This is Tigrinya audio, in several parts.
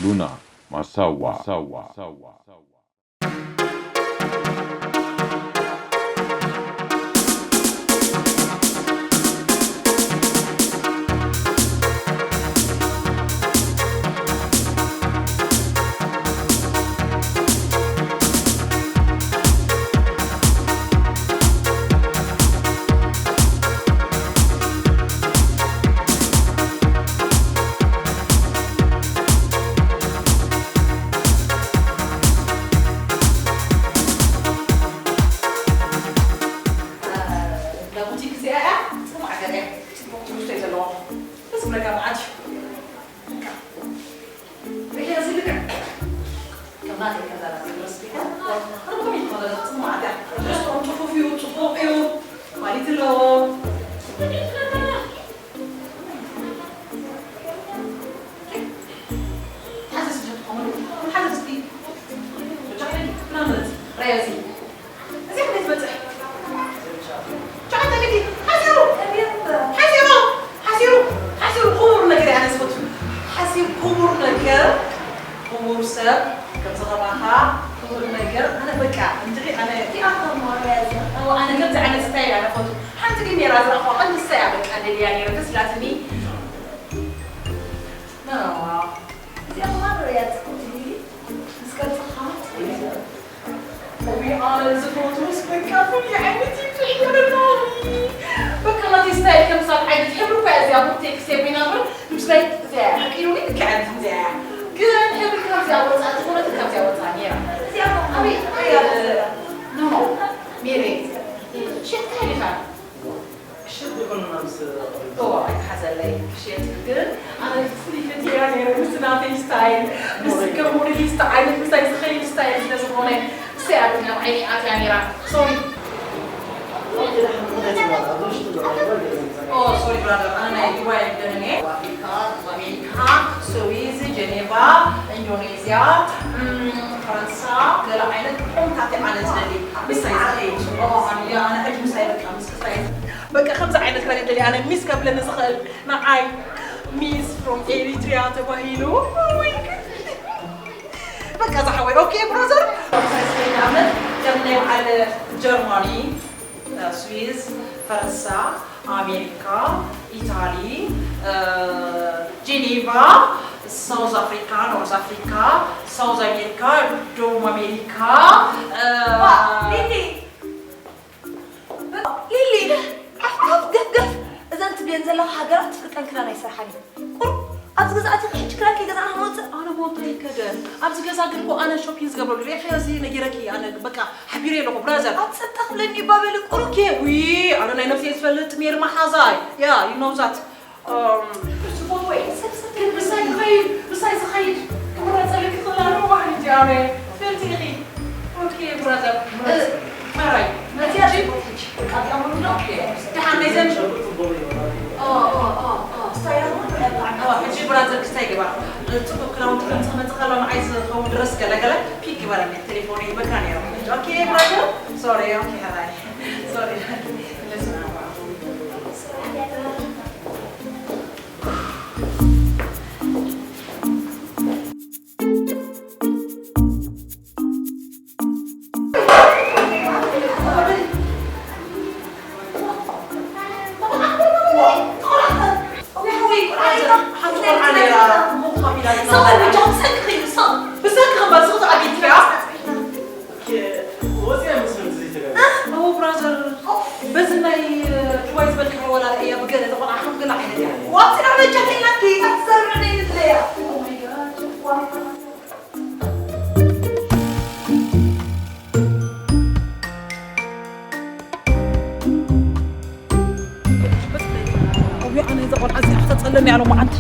ሉና ማሳዋ። እንዳ ቡቲክ እዚኣ እያ። ጽቡቕ ዓገር እያ። ጽቡቕ ትምህርቶ እዩ ዘለዎ። ደስ ዝብለካ መዓት እዩ። ሪኢኻ እዚ ልክዕ ከም ናተይ ከለላ ዝግበር ስፒከር። ኣነ ከመይ ትኾነ ጽቡቕ መዓት እያ። ሬስቶራንት ጽፉፍ እዩ፣ ጽቡቕ እዩ። ኳሊቲ ኣለዎ። ሓዘ ስደት ኾኑ፣ ሓዘ ስቲ። ጃዕሊ፣ ምናምን፣ ረያዚ። እዚ ከመይ ትበጽሕ? ጃዕሊ ተገዲ፣ ሓሲሩ፣ ሓሲሩ፣ ሓሲሩ፣ ሓሲሩ፣ ክቡር ነገር እየ ኣነ ዝፈቱ። ሓሲሩ ክቡር ነገር፣ ክቡር ሰብ፣ ከምዚ ከማኻ፣ ክቡር ነገር፣ ኣነ በቃ፣ እንድዒ ኣነ፣ ቲያትር ሞ ረያዚ። ኣዎ፣ ኣነ ከምዚ ዓይነት ስታይል ኣነ ፈቱ። ሓንቲ ግን ሜራ ዝረኽባ፣ ንሳ እያ በቃ ደልያ ነይረ፣ ደስ ኢላትኒ። መረዋ። እዚኣ ከማን ርያ ጽቡቅ እዩ። ምስ ቀልጽኻ ጽቡቅ እዩ። ውይ፣ ኣነ ዝፈትዎ ስበካ ፍሉይ ዓይነት እዩ ትሕብረና። በቃ ናተይ ስታይል ከምዛ ዓይነት ሕብሪ እኮ እያ እዚኣ፣ ቡክ ቴክስ እየ ኮይና እምበር፣ ምስላይ እዚኣ እያ፣ ሓቂሩኒ ልክዕ እዚኣ እያ። ግን ሕብሪ ካብዚኣ ወጻእ ዝኾነት ካብዚኣ ወጻእ ነይራ። እዚኣ እኮ ኣበይ? ኣበይ እያ ዘላ? ኖ፣ ኖ፣ ሜሪ፣ ሸትካ ኢኻ። ሽት ይኹን ምናምን ስ-፣ እዋ፣ ኣይትሓዘለይ፣ ክሽየት ግን ኣነ ፍሉይ ፈትያ ነይረ፣ ምስ ናተይ ስታይል፣ ምስ ከም ሞዴሊስት ዓይነት ምሳይ ዝኸይድ ስታይል ስለ ዝኾነ፣ እሰይ፣ ኣብ ዓይነይ ኣትያ ነይራ። ሶሪ። ኦ፣ ሶሪ ብራዘር፣ ኣነ ናይ ዱባይ ኣይደልን እየ። ኣፍሪካ፣ ኣሜሪካ፣ ስዊዝ፣ ጀኔቫ፣ ኢንዶኔዝያ፣ እም፣ ፈረንሳ፣ ገለ ዓይነት ሆምታት እየ ኣነ ዝደሊ። ምሳይ ዝኸይድ። ኦ፣ ኣነ፣ ኣነ ሕጂ ምሳይ በቃ፣ ምስ ክስታይ በቃ ከምዚ ዓይነት ክዳን እየ ደልየ ኣነ ሚስ ከብለኒ ዝኽእል ንዓይ ሚስ ፍሮም ኤሪትሪያ ተባሂሉ። Oh my God። በቃ ዝሓወይ ኦኬ ብራዘር። ንኣብነት ከም ናይ በዓል ጀርማኒ፣ ስዊዝ፣ ፈረንሳ፣ ኣሜሪካ፣ ኢታሊ፣ ጀኔቫ፣ ሳውዝ ኣፍሪካ፣ ኖርዝ ኣፍሪካ፣ ሳውዝ ኣሜሪካ፣ ደቡብ ኣሜሪካ። ሊሊ ሊሊ፣ ዓፍዓፍ፣ ገፍገፍ። እዘን ትብለን ዘለኻ ሃገራት ትፍልጠን ክዳን ኣይሰርሓን እዩ። ቁሩብ ኣብዚ ገዛ ኣቲኺ ሕጂ ክዳን ከይገዛእና ክንወፅእ? ኣነ ሞንቶ ይከደ። ኣብዚ ገዛ ግን እኮ ኣነ ሾፒንግ ዝገብረሉ ሪኢኺ፣ እዚ ነጊረኪ፣ ኣነ በቃ ሓቢረ ኣለኹ ብራዘር። ኣብ ጸጥታ ክብለኒ ባበሊ ቁሩብ። ኦኬ፣ ዊ፣ ኣነ ናይ ነብሰይ ዝፈልጥ ሜሪ መሓዛይ። ያ፣ you know that። እም፣ ዝፈትዎ እዩ። ሰብ፣ ሰብ ግን ምሳይ ዝኸይድ፣ ምሳይ ዝኸይድ ክምረጸልኪ ክኽእል ኣለዎ ባህሪ እንጂ ኣነ። ትፈልጢ ኢኺ። ኦኬ፣ ብራዘር። እ፣ ማራይ። ነዚኣ ዘይኮነች። በቃ፣ እዚኣ ሙሉ ነው። ኦኬ። ደሓን ናይ ዘን-፣ ኦ፣ ኦ፣ ኦ፣ ኦ። ስታይል እውን ብጣዕሚ ኦ፣ ሕጂ ብራዘር ክስታይ ግባ። ጽቡቅ ክዳውንቲ ከምጽእ መጽእ ከሎ ንዓይ ዝኸውን ድረስ ገለ ገለ ፒክ ግበረኒ። ቴሌፎን ይበካ ነይሩ። ኦኬ፣ ብራዘር። ሶሪ፣ ኦኬ፣ ሃይ። ሶሪ። ኣዎ ብራዘር፣ በዚ ናይ ዱባይ ዝበልካዮ ወላ እያ ብገለ ተቆጣዕኩም ገለ ዓይነት እያ። ዋብቲ ናብ መጃ ከይናት ከይታት ዘርዕነ ይድለያ። Oh my God። ኣብዮ ኣነ እዛ ቆልዓ እዚኣ ክተጸልም እያ ሎማዓንቲ።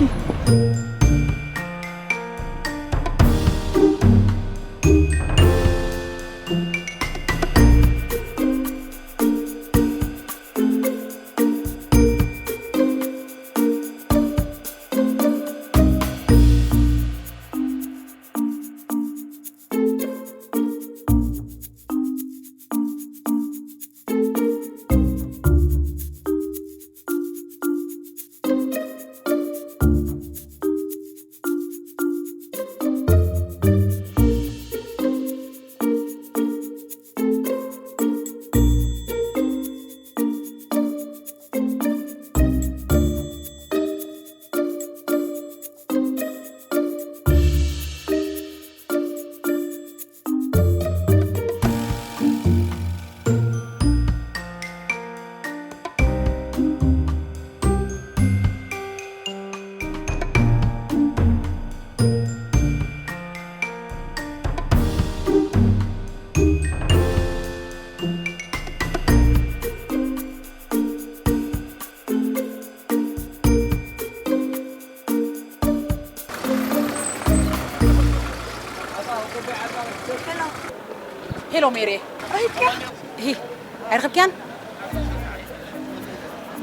ሜሬ። ራይካ። እሂ፣ ኣይረኸብክያን?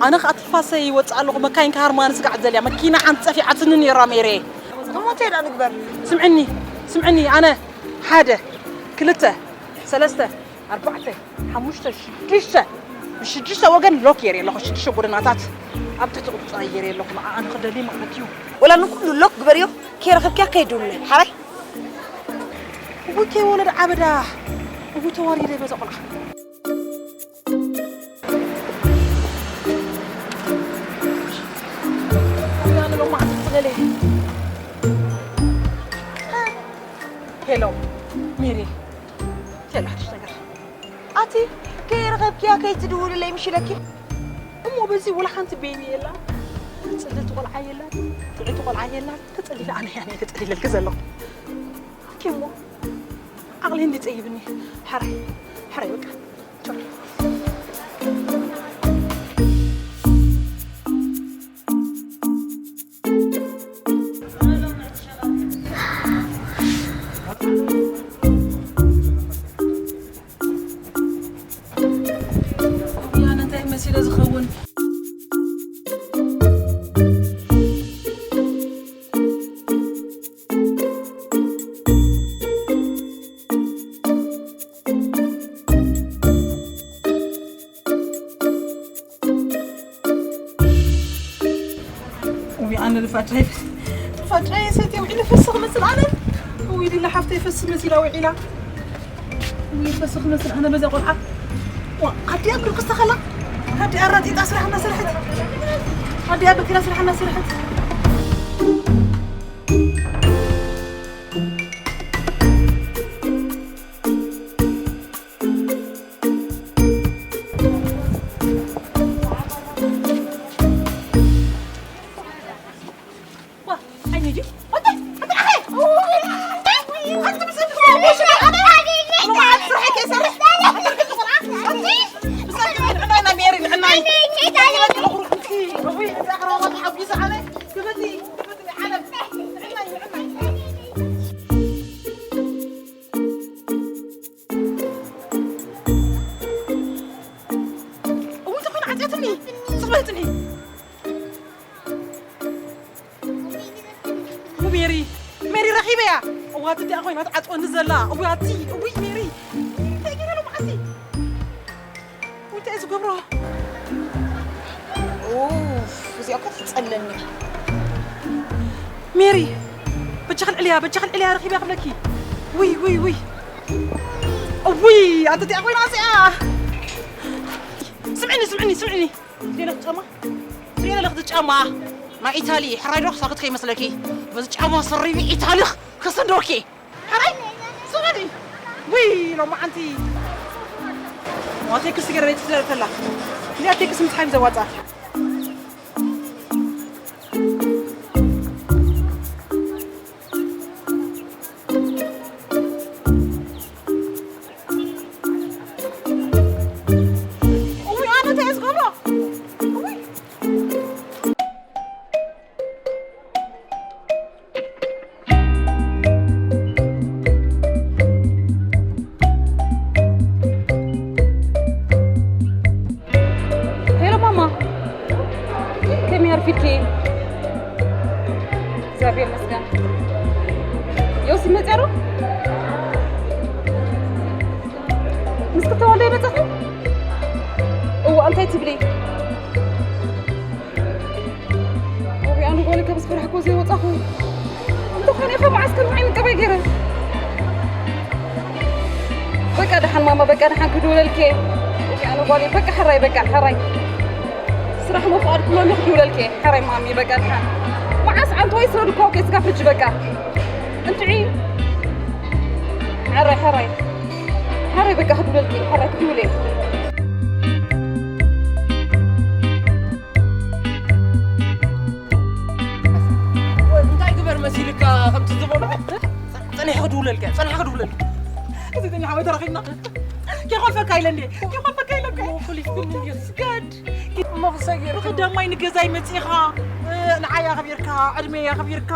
ኣነ ኸኣ ትንፋሰይ ይወጽእ ኣለኹ፣ መካይን ክሃርማ ንስጋዕ ዘልያ፣ መኪና ሓንቲ ጸፊዓትኒ ነይራ ሜሬ። እሞ እንታይ ደኣ ንግበር? ስምዕኒ፣ ስምዕኒ፣ ኣነ ሓደ፣ ክልተ፣ ሰለስተ፣ ኣርባዕተ፣ ሓሙሽተ፣ ሽዱሽተ፣ ብሽዱሽተ ወገን ሎክ ገይረ ኣለኹ፣ ሽዱሽተ ጎደናታት ኣብ ትሕቲ ቁጽጻር ገይረ ኣለኹ፣ ንዓኣ ንኽደሊ ማለት እዩ። ወላ ንኩሉ ሎክ ግበርዮ፣ ከይረኸብክያ ከይድውለ። ሓራይ? እውይ ከይወለድ ዓበዳ፣ እውይ ተዋሪደ በዛ ቆልዓ። ኣነ ሎማዓንቲ ትለለ። ሄሎ ሜሪ፣ ቴላ ሓድሽ ነገር። ኣቲ ከይረኸብክያ ከይትድውልለይ ምሽ ኢለኪ። እሞ በዚ ወላ ሓንቲ ቤቢ የላ፣ ጽልልቲ ቆልዓ የላ፣ ጥዕይቲ ቆልዓ የላ፣ ተጸሊለ ኣነ እያ ነይ ተጸሊለልኪ ዘለኹ። ኦኬ እሞ ዓቕሊ እንዲ ጸይብኒ። ሓራይ፣ ሓራይ በቃ። ቻው። ኣነ እንታይ መሲለ ዝኸውን? ውይ፣ ኣነ ልፋጫይ፣ ልፋጫይ ሰትየ ውዒለ ፈስኽ መስል ኣነ። ውይ፣ ድላ ሓፍተይ ፈስኽ መሲላ ውዒላ። ውይ፣ ፈስኽ መስል ኣነ በዛ ቆልዓ። ዋ፣ ኣዲኣ ብርክስ ተኸላ። ኣዲኣ ራጢጣ ስራሕ እናሰርሐት። ኣዲኣ በኪራ ስራሕ እናሰርሐት። እውይ፣ ተኾይና ዓጽያትኒ። ስቕ በል ጽንሒ። ሜሪ፣ ሜሪ ረኺበያ። እዋ፣ እቲ እቲኣ ኮይና ትዓጽወኒ ዘላ። እዋ፣ እቲ፣ እውይ፣ ሜሪ። እንታይ ገይረ ሎማዓንቲ? እንታይ እዩ ዝገብሮ? ኡፍ፣ እዚኣ እኮ ትጸለኒ። ሜሪ፣ በጃኺ ልዕልያ፣ በጃኺ ልዕልያ፣ ረኺበያ ክብለኪ። ውይ፣ ውይ፣ ውይ። እውይ፣ ኣንቲ እቲኣ ኮይና እዚኣ። ስምዕኒ፣ ስምዕኒ፣ ስምዕኒ። ትሪኢ ኣለኺ ጫማ? ትሪኢ ኣለኺ ጫማ? ናይ ኢታሊ፣ ሕራይ ዶ ክሳኽት ከይመስለኪ። በዚ ጫማ ሰሪቢ ኢታሊ ክሰደወኪ። ሕራይ? ስምዕኒ። ውይ፣ ሎማዓንቲ። ዋ፣ ቴክስት ገይረ፣ ቴክስት ገይረ ተላ። እዚኣ ቴክስት ምጽሓፍ እዩ ዘዋጽኣ። እውይ፣ ኣነ እንታይ እየ ዝገብሮ? እውይ። ሄሎ ማማ፣ ከመይ ኣርፊድኪ? እግዚኣብሔር ይመስገን። ዮሲ መፂኡ ዶ? ምስ ክልተ ወልደ ይመፃኹ? እዋ፣ እንታይ ትብሊ? ወይ ኣነ ጓለይ ካብ ስራሕ እኮ ዘይወፃኹ። እንተኾነ ኢኻ መዓስ ከምዚ ዓይነት ቀባይ ገይረ? በቃ ደሓን ማማ፣ በቃ ደሓን ክድውለልኪ። ወይ ኣነ ጓለይ፣ በቃ ሕራይ፣ በቃ ሕራይ። ስራሕ መፍቓድ ክብለኒ ክድውለልኪ። ሕራይ ማሚ፣ በቃ ደሓን። መዓስ ዓንተ ወይ ስረ ድኳ ወቂስካ ፍጂ በቃ። እንትዒ። ሕራይ፣ ሕራይ። ሕራይ በቃ ክድውለልኪ፣ ሕራይ ክድውለ። እንታይ ግበር መሲልካ ከምቲ ዝበሎ? ጸኒሐ ክድውለልካ፣ ጸኒሐ ክድውለልካ። እዚ ጸኒሐ ወይ ተራኺብና። ከይኾልፈካ ኢለ እንዴ? ከይኾልፈካ ኢለ እኮ። ፖሊስ ግን እንዴ? ስጋድ። እሞ ክሰጊር። ብቐዳማይ ንገዛይ መጺኻ፣ እ፣ ንዓይ ኣኽቢርካ፣ ዕድመይ ኣኽቢርካ፣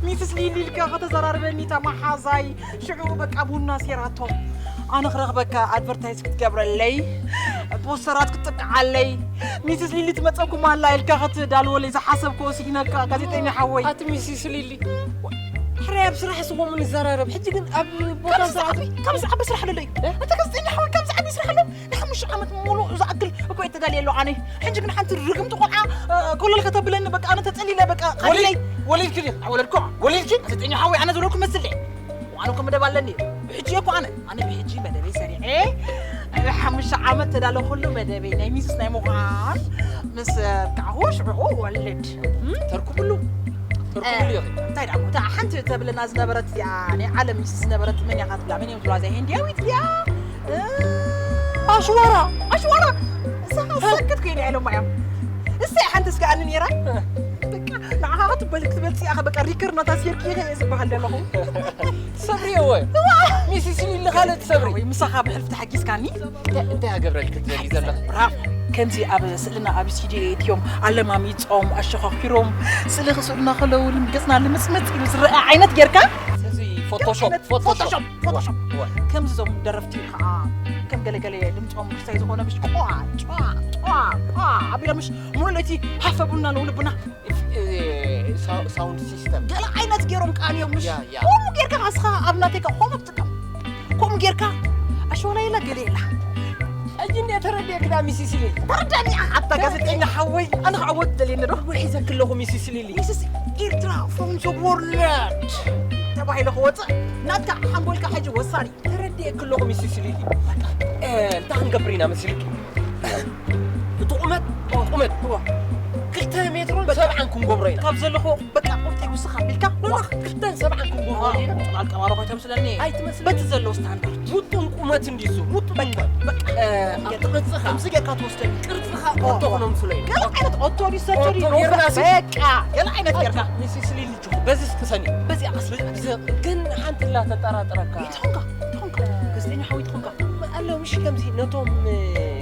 ሚስስ ሊሊ ኢልካ ከተዘራርበኒ እታ መሓዛይ። ሽዑ በቃ ቡና ሴራቶ። ኣነ ክረኽበካ ኣድቨርታይዝ ክትገብረለይ፣ ፖስተራት ክትጥቅዓለይ፣ ሚስስ ሊሊ ትመጸኩም ኣላ ኢልካ ክትዳልወለይ ዝሓሰብኩ ወሲድነካ ጋዜጠኛ ሓወይ። ኣቲ ሚስስ ሊሊ፣ ሕራይ ኣብ ስራሕ ስጎም ንዘራረብ። ሕጂ ግን ኣብ ቦታ ካብዚ ሰዓት ዝዓቢ፣ ካብዚ ዝዓቢ ስራሕ ኣሎ እዩ። እ? ኣቲ ጋዜጠኛ ሓወይ፣ ካብዚ ዝዓቢ ስራሕ ኣሎ። ንሓሙሽተ ዓመት ሙሉእ ዝኣክል እኮ እየ ተዳልየ ኣለኹ ኣነ። ሕጂ ግን ሓንቲ ርግምቲ ቆልዓ፣ እ፣ ኮለል ከተብለኒ በቃ ኣነ ተጸሊለ በቃ ወሊድ-፣ ቀሊለይ። ወሊድኪ ድዩ? ኣይወለድኩ። ወሊድኪ? ጋዜጠኛ ሓወይ ኣነ ዝበለኩ መስል ድየ? ኣነ እኮ መደብ ኣለኒ። ብሕጂ እኮ ኣነ፣ ኣነ ብሕጂ መደበይ ሰሪዐ፣ ኣብ ሓሙሽተ ዓመት ተዳለኹሉ መደበይ ናይ ሚስስ ናይ ምዃን ምስ ኣብቃዕኹ ሽዑ ወልድ። እም? ተርኩብሉ። ተርኩብሉ ኢኺ። እንታይ ደኣ፣ እታ ሓንቲ ተብለና ዝነበረት እዚኣ፣ ናይ ዓለም ሚስስ ዝነበረት መን እያ ትብላ? መን እዮም ትብላ? እዚኣ ሄንድያዊት ድያ? እ፣ ኣሽዋራ። ኣሽዋራ። እሳ ሰክት ኮይና ኢሎማ እዮም። እሳ ሓንቲ ስጋኣኒ ነይራ። በቃ ንዓኻ ክትበል-፣ ክትበልጽ ኢኻ። በቃ ሪከር ናታ ሴርኪ ኢኻ እየ ዝበሃል ዘለኹ። ትሰብሪ እወ። እዋ። ሚስስ ሊሊ ካልእ ትሰብሪ። ወይ ምሳኻ ብሕልፊ ተሓጊዝካኒ። እንታይ፣ እንታይ ኣገብረልኪ ትደሊ ዘለኺ? ብራቮ። ከምዚ ኣብ ስእልና ኣብ ስቱድዮ እትዮም ኣለማሚጾም፣ ኣሸኻኺሮም፣ ስእሊ ክስእሉና ከለዉ ልም-፣ ገጽና ልምጽምጽ ኢሉ ዝረአ ዓይነት ጌርካ። እዚ ፎቶሾፕ፣ ፎቶሾፕ፣ ፎቶሾፕ፣ ፎቶሾፕ። እወ። ከምዚ ዞም ደረፍቲ ከዓ ከም ገለገለ ድምጾም ክሳይ ዝኾነ ምሽ ቋ፣ ቋ፣ ቋ፣ ቋ ኣቢሎም ምሽ ሙሉእ ለይቲ ሃፈ ቡና ነው ልቡና። እ፣ ሳው-፣ ሳውንድ ሲስተም። ገለ ዓይነት ገይሮም ቃል እዮም ምሽ። ያ፣ ያ። ከምኡ ጌርካ ካስኻ ኣብ ናተይ ከ ከምኡ ትጥቀም። ከምኡ ጌርካ ኣሸዋላ የላ ገለ የላ። ሕጂ እንደ ተረዲእኪ ዳ ሚስስ ሊሊ? ተረዳኒ ኣታ ጋዜጠኛ ሓወይ፣ ኣነ ክዕወት ደልየኒ ዶ? ወይ ሒዘኪ ኣለኹ ሚስስ ሊሊ። ሚስስ ኤርትራ from the world ተባሂሉ ክወፅእ ናትካ ሓንጎልካ ሕጂ ወሳኒ። ተረዲእኪ ኣለኹ ሚስስ ሊሊ። እ፣ እንታይ ክንገብር ኢና መሲልኪ? እቲ ቁመት፣ ቁመት፣ እዋ። ክልተ ሜትሮን በቃ። ሰብዓን ክንገብሮ ኢና። ካብ ዘለኹ በቃ ቁርጠይ ውስኽ ኣቢልካ፣ ዋ፣ ዋ። ክልተን ሰብዓን ክንገብሮ ዋ፣ ኢና። ኣልቀባሮ ኮይቶም ስለኒ። ኣይትመስል። በቲ ዘሎ ስታንዳርድ። ውጡን ቁመት እንዲሱ፣ ውጡን በቃ፣ ቁመት። በቃ። እ፣ ኣብቲ ቅርጽኻ። ከምዚ ጌርካ ትወስደኒ። ቅርጽኻ ኦ፣ ኦቶ ኦ። ክነምስሎ ኢና። ገለ ዓይነት ኦቶ ዲሰቶ ኦቶ ዲ ጌርና ሲ- በቃ፣ ገለ ዓይነት ጌርካ። ሚስስ ሊሊ፣ በዚ እስክሰኒ። በዚ ኣስሊ። በዚ፣ ግን ሓንቲ ላ ተጠራጥረካ። ይትኾንካ፣ ይትኾንካ። ጋዜጠኛ ሓው ይትኾንካ። ኣሎ፣ ምሽ ከምዚ ነቶም፣ እ፣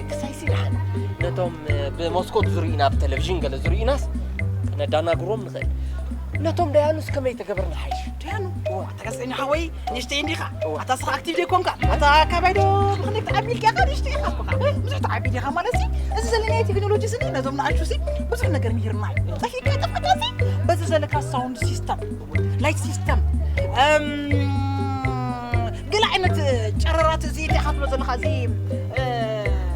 ክሳይሲ ደሓን። ነቶም፣ እ፣ ብመስኮት ዝርእዩና፣ ብቴሌቪዥን ገለ ዝርእዩናስ ነዳናግሮም ንኽእል። ነቶም ደያኑስ ከመይ ተገበርና ሓይሽ? ደያኑ? እዋ። ኣታ ጋዜጠኛ ሓወይ፣ ንእሽተይ እንዲኻ? እዋ። ኣታ ስኻ ኣክቲቭ ደይኮንካ? ኣታ ካባይ ዶ ብኽንደይ ተዓቢልካ ኢኻ? ንእሽተይ ኢኻ እኮ። ብዙሕ ተዓቢል ኢኻ ማለት ሲ፣ እዚ ዘለና ቴክኖሎጂ ስኒ ነዞም ንኣሽቱ ሲ ብዙሕ ነገር ምሂርና እዩ። ጠፊእካ ይጠፍእካ ሲ፣ በዚ ዘለካ ሳውንድ ሲስተም፣ ላይት ሲስተም፣ እም፣ ገለ ዓይነት ጨረራት እዚ እንታይ ኢኻ ትብሎ ዘለኻ? እዚ፣ እ፣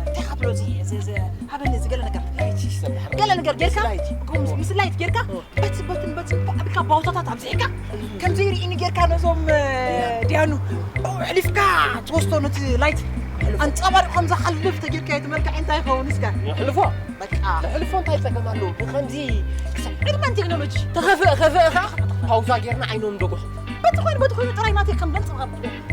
እንታይ ኢኻ ትብሎ እዚ? እዚ፣ እዚ፣ ሃበኒ እዚ ገለ ነገር። ላይት ሲስተም። ገለ ነገር ጌርካ፣ ላይት። ከምዚ ምስ ላይት ጌርካ፣ ኦ። በትን በትን በትን ኣቢልካ ባውታታት ኣብዚሕካ፣ ከምዚ ይርእኒ ጌርካ ነዞም፣ እ፣ ያ። ድያኑ፣ ኦ፣ ኣሕሊፍካ ትወስዶ ነቲ ላይት። ኣንጸባሪቑ ከም ዝሓልፍ ተጌርካ እቲ መልክዕ እንታይ ይኸውን እስከ? የሕልፎ። በቃ። ንሕልፎ እንታይ ጸገም ኣለዎ? ብኸምዚ ክሳብ ዕድመን ቴክኖሎጂ። ተኸፍእ፣ ከፍእኻ፣ ፓውዛ ጌርና ዓይኖም ደጉሑ። በቲ ኮይኑ፣ በቲ ኮይኑ ጥራይ ናተይ ከም ደምጽ ቐርብ።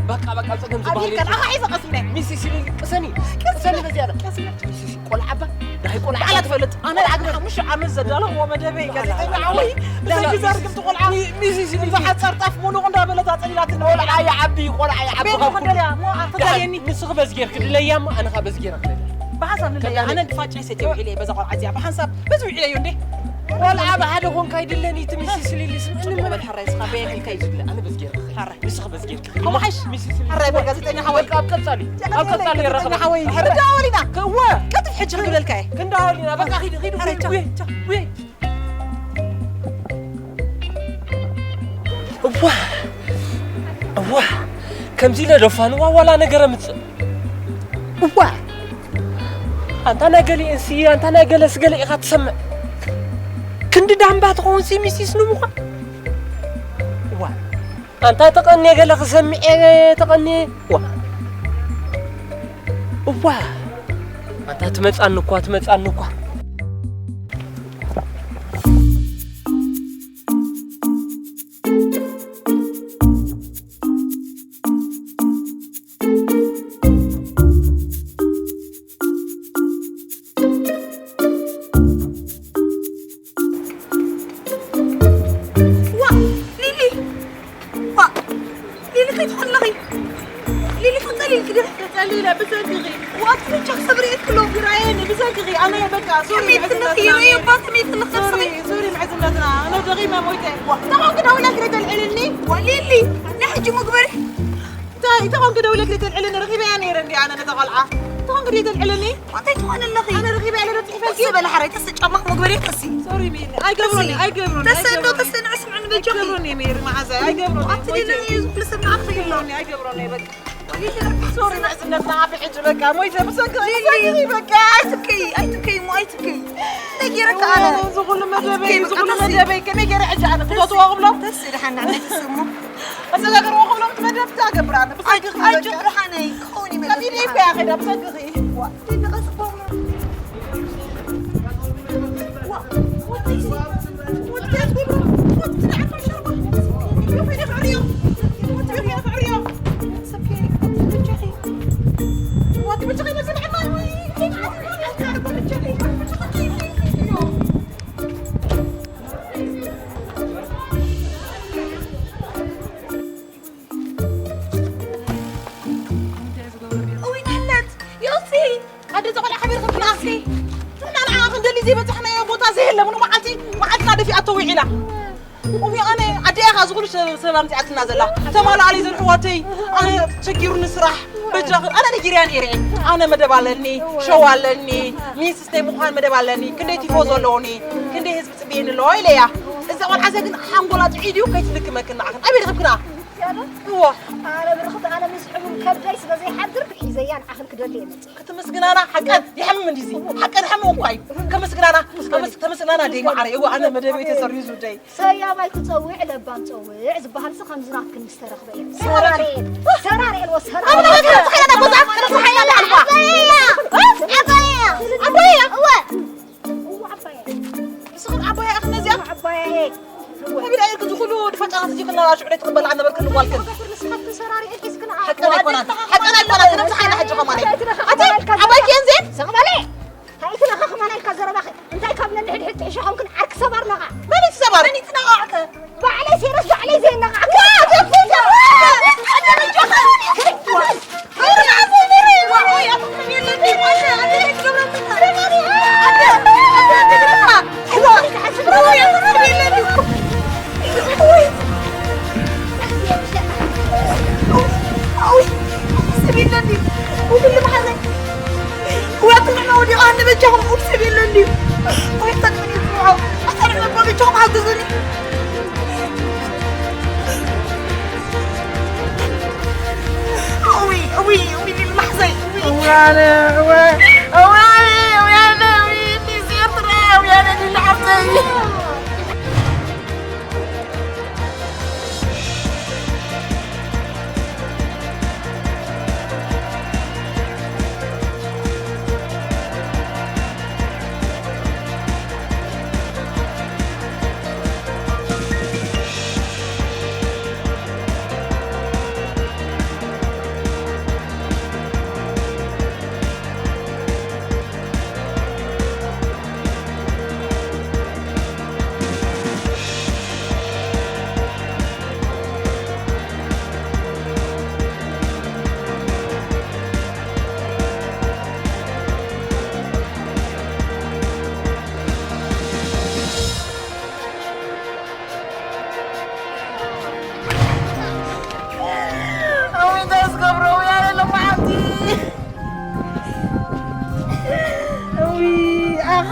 በቃ፣ በቃ፣ ጸገም ዝበሃል ኣቢልካ፣ የለን። ንዓኻ ሒዘ ቀሲነ። ሚስስ ሊሊ፣ ቅሰኒ፣ ቅሰኒ። ቅሰኒ በዚኣ። ቀሲነ። ሚስስ ቆልዓ እባ፣ ናይ ቆልዓ ባዕላ ትፈልጥ። ኣነ ቆልዓ ሓሙሽተ ዓመት ዘዳለኽዎ መደበይ፣ ጋዜጠኛ ሓወይ፣ ላ፣ ላ፣ ብሰንኪ እዛ ርግምቲ ቆልዓ፣ ሚ-፣ ሚስስ ሊሊ። እዛ ሓጻር ጣፍ ሙኑቕ እንዳበለት ኣጸሊላትኒ። ቆልዓ ይዓቢ፣ ቆልዓ ይዓቢ ቤት ካብኩም። መደልያ፣ ሞ ኣተዳልየኒ። ንስኺ በዚ ጌርኪ ድለያ እሞ ኣነ ኸኣ በዚ ጌረ ክደልያ። ብሓንሳብ ንለያ፣ ከዳኒ። ኣነ ድፋጫ ይሰትየ ውዒለ እየ በዛ ቆልዓ እዚኣ። ብሓንሳብ በዚ ውዒለ እዩ እንዴ? ቆልዓ ብሓደ ኮንካ ኣይድለን እዩ፣ እቲ ሚስስ ሊሊ ስምዕኒ ትም በል። ሕራይ፣ ስኻ በየን ኢልካ እዩ ዝድለ? ኣነ በዚ ጌረ ክኸይድ። ሕራይ። ንስኺ በዚ ጌርኪ። ከምኡ ሓይሽ? ሚስስ ሊሊ። ሕራይ በል ጋዜጠኛ ሓወይ። በቃ ኣብ ቀጻሊ፣ ኣብ ቀጻሊ ይራኸብ። ሓወይ። ሕራይ። ክደዋወል ኢና። ከዋ። ቀትፍ ሕጂ ክብለልካ እየ። ክንደዋወል ኢና። በቃ ኺዱ፣ ኺዱ። ሕራይ፣ ቻው፣ ውይ፣ ቻው። ውይ። እዋ፣ እዋ፣ ከምዚ ኢለ ዶ ፋንዋ ዋላ ነገር ኣምጽእ? እዋ፣ ኣንታ ናይ ገሊኤንሲ፣ ኣንታ ናይ ገለስ ገለ ኢኻ ትሰምዕ። ክንዲ ዳምባ ትኸውን ሲ ሚስስ ንምዃን። እዋ፣ ኣንታ ተቐንየ ገለ ክሰምዕ እየ፣ ተቐንየ። እዋ፣ እዋ፣ ኣንታ ትመጻኒ እኳ፣ ትመጻኒ እኳ። ዋ፣ ሊሊ! ዋ፣ ሊሊ፣ ከይትኾን ኣለኺ? ሊሊ፣ ክትጸሊ ኢልኪ ድዩ? ተጸሊለ ብሰንክኺ። ዋ፣ እቲ ብቻ ክሰብሪ እየ ትብሎ፣ ግራየኒ ብሰንክኺ። ኣነ በቃ፣ ሶሪ፣ ስሜት ምዕዝነትና። ትንኺ፣ ርእዮ እባ፣ ስሜት ትንኺ፣ ሶሪ፣ ስሜት። ሶሪ፣ ምዕዝነትና። ኣነ ደኺመ ሞይተ። ዋ፣ ተማም ግን ኣውላ ግረ ተልዕልኒ። ዋ፣ ሊሊ፣ ናይ ሕጂ ምግበሪ። እንታይ ተኾንክ ደውለክ ዘይተልዕለኒ? ረኺበያ ነይረ እንዲ ኣነ ነታ ቆልዓ። ተኾንክ ዘይተልዕለኒ? እንታይ ትኾን ኣለኺ? ኣነ ረኺበያ ነይረ ጽሒፈልኪ? ተስ በለ ሓራይ፣ ተስ ጫማኽ መግበሪ ተሲ። ሶሪ ሚሊ። ኣይገብሮን እየ፣ ኣይገብሮን እየ፣ ተስ እንዶ ኣይገብሮን እየ። ተስ ንዕስ ምዕን በጃኺ። ኣይገብሮን እየ ሚሊ መዓዛ፣ ኣይገብሮን እየ። ኣቲ ሞይተ። ሊሊ እዩ ዝብሉ ሰብ ንዓኺ ይብሎ። ኣይገብሮን እየ፣ ኣይገብሮን እየ በቃ። ሶሪ፣ ንዕስነትና ኣብ ሕጂ በቃ፣ ሞይተ፣ ብሰንኪ፣ ሊሊ። ብሰንኪ በቃ። ኣይትከይ፣ ኣይትከይ እሞ፣ ኣይትከይ። እንታይ ገይረካ ኣነ? እዚ ኩሉ መደበይ፣ ኣይትከይ፣ እዚ በቃ፣ ኩሉ ተሲ። መደበይ፣ ከመይ ገይረ ሕጂ ኣነ ክፈትዎ ክብሎም? ተሲ፣ ደሓን ንዓይ ተስሞ። ኣሰጋገርዎ ክብሎም፣ መደብ ታገብር ኣነ፣ ብሰንኪ ኣይ-፣ በቃ። ኣይትብርሃነይ፣ ክኸውን እዩ መደብ ከፊለ እኮ እያ ከይዳ፣ ብሰንኪ። ዋ፣ ደቂ ጽቡቕ። እውይ፣ ናህለት፣ ዮሲ! ኣደ፣ እዛ ቆልዓ ሓቢርክምና። ዮሲ! ንሕና ንዓኣ ክንደሊ ዘይበጻሕናዮ ቦታ ዘየለ፣ ምኑ መዓልቲ፣ መዓልትና ደፊኣቶ ውዒላ። እውይ፣ ኣነ፣ ኣደ እያ ከኣ፣ እዚ ኩሉ ሰብ፣ ሰብ ኣምጺኣትና ዘላ። ተማልኣለይ ዘን ኣሕዋተይ፣ ኣነ ተቸጊሩኒ ስራሕ። በጃኽን፣ ኣነ ነጊረያ ነይረ እየ። ኣነ መደብ ኣለኒ፣ ሸው ኣለኒ፣ ሚስ ስተይ ምዃን መደብ ኣለኒ። ክንደይ ቲፎዞ ኣለውኒ፣ ክንደይ ህዝቢ ጽብየኒ ኣለዎ ኢለያ። እዛ ቆልዓ እዚኣ ግን ሓንጎላ ጥዒድ እዩ፣ ከይትልክመክን ንዓኽን። ኣበይ ረኺብክና? እዋ። ኣነ ብርኽቲ፣ ኣነ ምስ ሕሙም ከብደይ ስለ ዘይሓድር ሒዘያ ንዓኽን ክደሊ እየ መጽእ። ክትምስግናና ሓቀን ይሕምም እንዲዚ። ሓቀን ይሕምም እኳ እዩ። ከምስግናና፣ ከምስ-፣ ተመስግናና ደይ መዓረይ። እዋ፣ ኣነ መደበይ ተሰሪዙ ደይ። ሰያማይ ክጸውዕ ለባም ጸውዕ ዝበሃልሲ ከምዚ ናትክን ምስ ተረኽበ እዩ። ሰራርኤል፣ ሰራርኤል ወሰራርኤል። ኣብ ነገር ተኸይዳ ቦታ፣ ተኸይዳ ኣልባ። ኣባያ፣ ኣባያ። እወ። እወ፣ ኣባያ። ንስኽን ኣባያ ኢኽን ነዚኣ? እወ፣ ኣባያ እየ። ከቢድ ኣየርክን ዝኹሉ ድፋጫታት እዚ ክና ሽዑ ትቕበላ ኣነበርክን ጓልክን። ንስኻትክን ሰራርኤል ሒዝክን ኣ-፣ ሓቀን ኣይኮናን፣ ሓቀን ኣይኮናን፣ ክነብጽሓ ኢና ሕጂ ከማን። ኣቲ ኣባይኪ እየን ዜን? ስቕ በሊ። እንታይ እቲ ነኻ ከማን ኢልካ ዘረባኺ? እንታይ ካብ ነንሕድሕድ ትሕሾ ኾንክን ዓርኪ ሰባር ነኻ? መን እዩ ሰባር? መን እዩ ትነቓዕከ? ባዕለይ ሴረስ ባዕለይ ዘይነቓዕከ። እዋነ፣ እወ፣ እዋነ፣ እውያነ፣ እውይ፣ ሚስ ኤርትራ፣ እውያነ፣ ሊሊ ሓፍተይ። እውይ፣ እንታይ ዝገብሮ እውይ፣ ኣነ ሎማዓንቲ። እውይ፣ ኣኽ።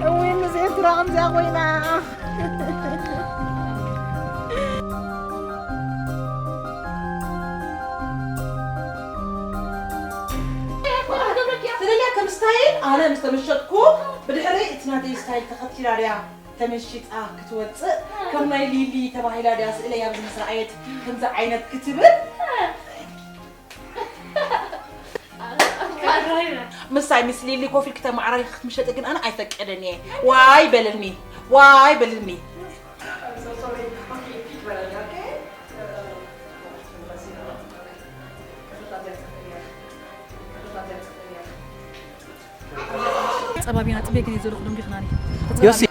እውይ፣ ምስ ኤርትራ ከምዚኣ ኮይና። ትደልያ ከም ስታይል ኣነ ምስ ተመሸጥኩ ብድሕረይ እቲ ናተይ ስታይል ተኸቲላ ድያ ተመሺጣ ክትወፅእ? ከም ናይ ሊሊ ተባሂላ ድያ ስእለይ ኣብዚ ምስ ረኣየት ከምዚ ዓይነት ክትብል? ምሳይ ምስ ሊሊ ኮፍ ኢልኪ ተመዓራሪኺ ክትምሸጢ ግን ኣነ ኣይፈቅድን እየ። ዋይ በልኒ፣ ዋይ በልኒ። ጸባቢና ጽቤ ግን ዘለኹ ደንጊኽናኒ። ዮሲ።